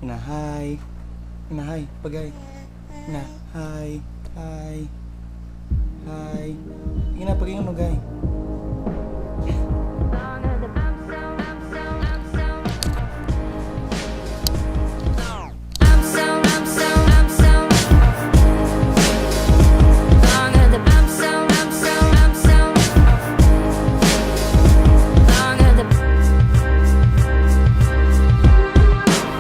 Ina, hi. Ina, hi. Pag-hi. Ina, hi. Hi. Hi. Ina, pag-ingon mo, hi. I'm so, I'm so, I'm so I'm so, I'm so, I'm so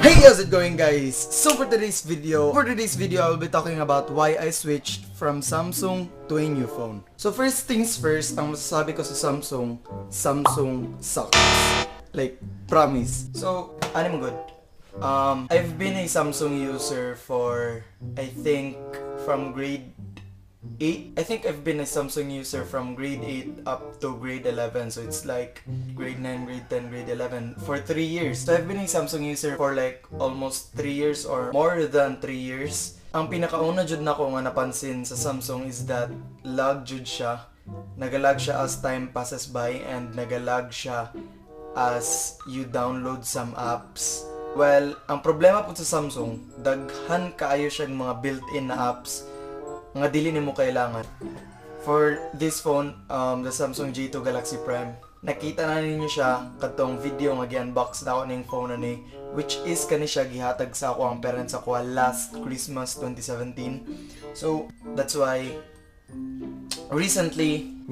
Hey, how's it going, guys? So for today's video, I will be talking about why I switched from Samsung to a new phone. So first things first, ang masasabi ko sa Samsung, Samsung sucks. Like, promise. So, ano mo good? I've been a Samsung user for, I think, from grade 8. I think I've been a Samsung user from grade 8 up to grade 11. So it's like grade 9, grade 10, grade 11 for 3 years. So I've been a Samsung user for like almost 3 years or more than 3 years. Ang pinakauna jud nako nga napansin sa Samsung is that lag jud siya. Nagalag siya as time passes by and nagalag siya as you download some apps. Well, ang problema po sa Samsung, daghan kaayo siyang mga built-in na apps nga dili nimo kailangan. For this phone, the Samsung J2 Galaxy Prime, nakita na ninyo siya katong video nga gi-unbox na ako ning phone na ni, which is kani siya gihatag sa ako ang parents ako last Christmas 2017. So, that's why recently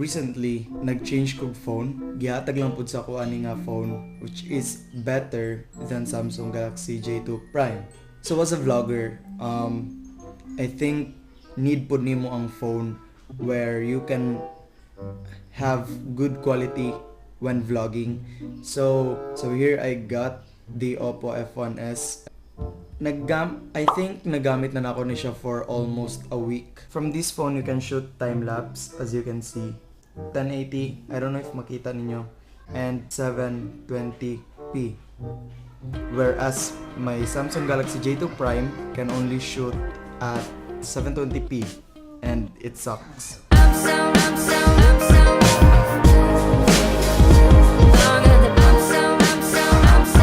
nag-change kog phone. Gihatag lang pud sa ako ani nga phone, which is better than Samsung Galaxy J2 Prime. So as a vlogger, I think need pud nimo ang phone where you can have good quality when vlogging. So here I got the Oppo F1s. I think nagamit na nako ni siya for almost a week. From this phone, you can shoot time lapse, as you can see. 1080, I don't know if makita ninyo, and 720p. Whereas my Samsung Galaxy J2 Prime can only shoot at 720p and it sucks. I'm so, I'm so, I'm so I'm so, I'm so, I'm so I'm so,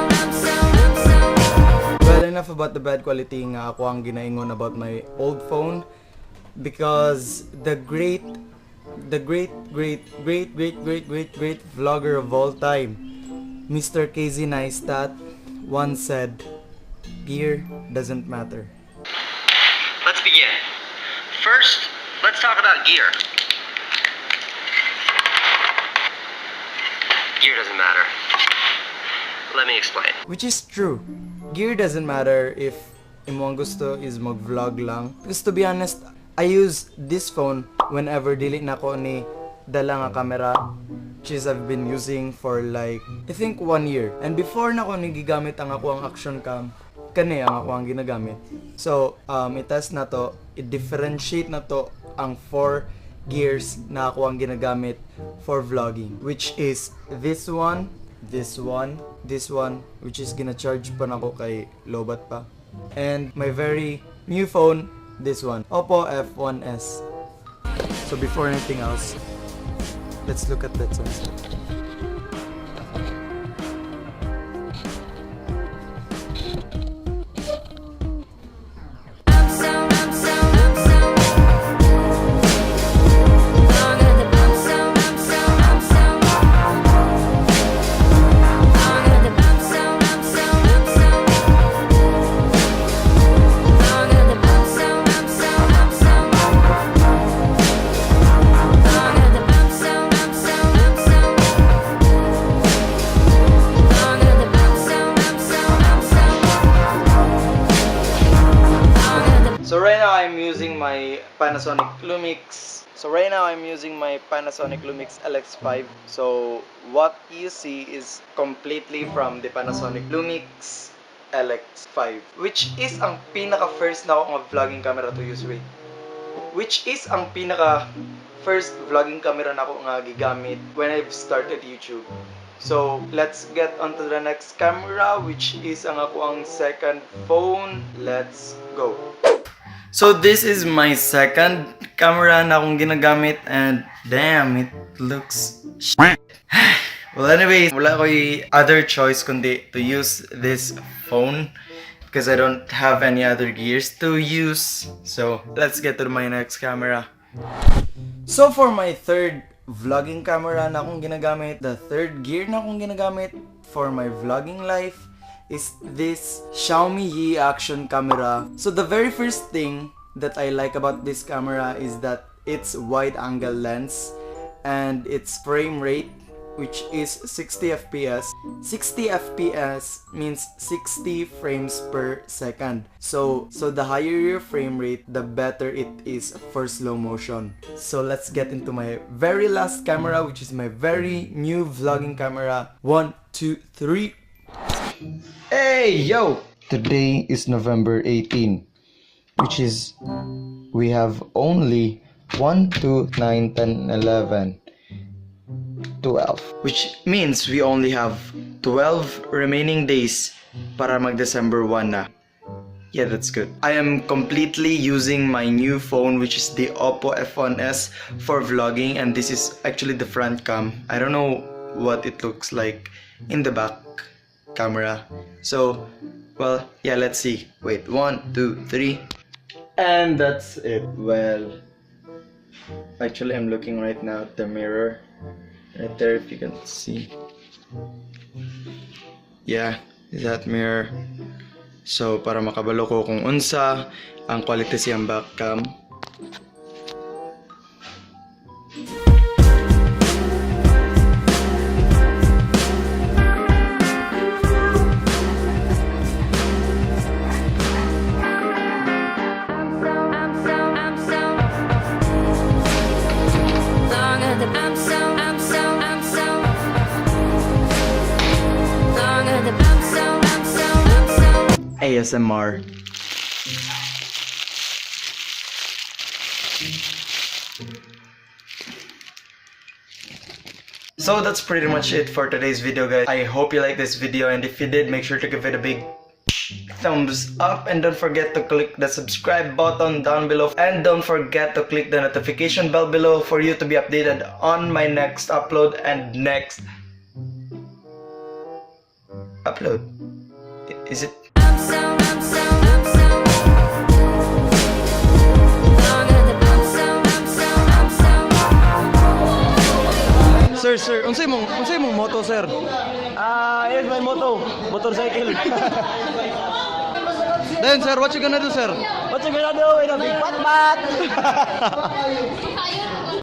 I'm so, I'm so Well, enough about the bad quality nga ako ang ginaingon about my old phone, because the great great great great great great great vlogger of all time, Mr. Casey Neistat, once said, "Gear doesn't matter." Let's begin. First, let's talk about gear. Gear doesn't matter. Let me explain. Which is true. Gear doesn't matter if imong gusto is mag-vlog lang. Because to be honest, I use this phone whenever dili na ko ni dala nga camera, which is I've been using for like, I think, one year. And before na ko ni gigamit ang ako ang action cam, kani ang ako ang ginagamit. So, i-test na to, i-differentiate na to ang four gears na ako ang ginagamit for vlogging, which is this one, this one, this one, which is gina-charge pa nako kay lobat pa, and my very new phone, this one, Oppo F1s. So before anything else, let's look at that sunset. I'm so, I'm so, I'm so I'm so, I'm so, I'm so I'm so, I'm so, I'm so I'm so, I'm so, I'm so I'm so, I'm so, I'm so I'm so, I'm so, I'm so. So right now I'm using my Panasonic Lumix. So right now I'm using my Panasonic Lumix LX5. So what you see is completely from the Panasonic Lumix LX5, which is ang pinaka first na ako nga vlogging camera to use, wait. Which is ang pinaka first vlogging camera na ako nga gigamit when I've started YouTube. So, let's get onto the next camera, which is ang ako ang second phone. Let's go. So this is my second camera na akong ginagamit and damn, it looks shit. Well, anyways, wala ko'y other choice kundi to use this phone because I don't have any other gears to use. So, let's get to my next camera. So, for my third vlogging camera na akong ginagamit, the third gear na akong ginagamit for my vlogging life is this Xiaomi Yi action camera. So, the very first thing that I like about this camera is that its wide angle lens and its frame rate, which is 60 FPS. 60 FPS means 60 frames per second. So the higher your frame rate, the better it is for slow motion. So let's get into my very last camera, which is my very new vlogging camera. One, two, three. Hey, yo! Today is November 18, which is we have only 1, 2, 9, 10, 11, 12. Which means we only have 12 remaining days para mag December 1 na. Yeah, that's good. I am completely using my new phone, which is the Oppo F1s, for vlogging, and this is actually the front cam. I don't know what it looks like in the back camera. So, well, yeah, let's see. Wait, one, two, three. And that's it. Well, actually, I'm looking right now at the mirror. Right there, if you can see. Yeah, that mirror. So, para makabalo ko kung unsa ang quality sa iyang back cam. I'm so, I'm so, longer than I'm so, I'm so, I'm so, longer than I'm so, I'm so, I'm so. ASMR. So that's pretty much it for today's video, guys. I hope you like this video, and if you did, make sure to give it a big thumbs up and don't forget to click the subscribe button down below, and don't forget to click the notification bell below for you to be updated on my next upload and next upload. Is it I'm so, I'm so, I'm so, longer than I'm so, I'm so, I'm so. Sir, sir, unsay mong motto, sir? Ah, here's my motto. Motorcycle. Then, sir, what you gonna do, sir? What you gonna do with a big fat bat?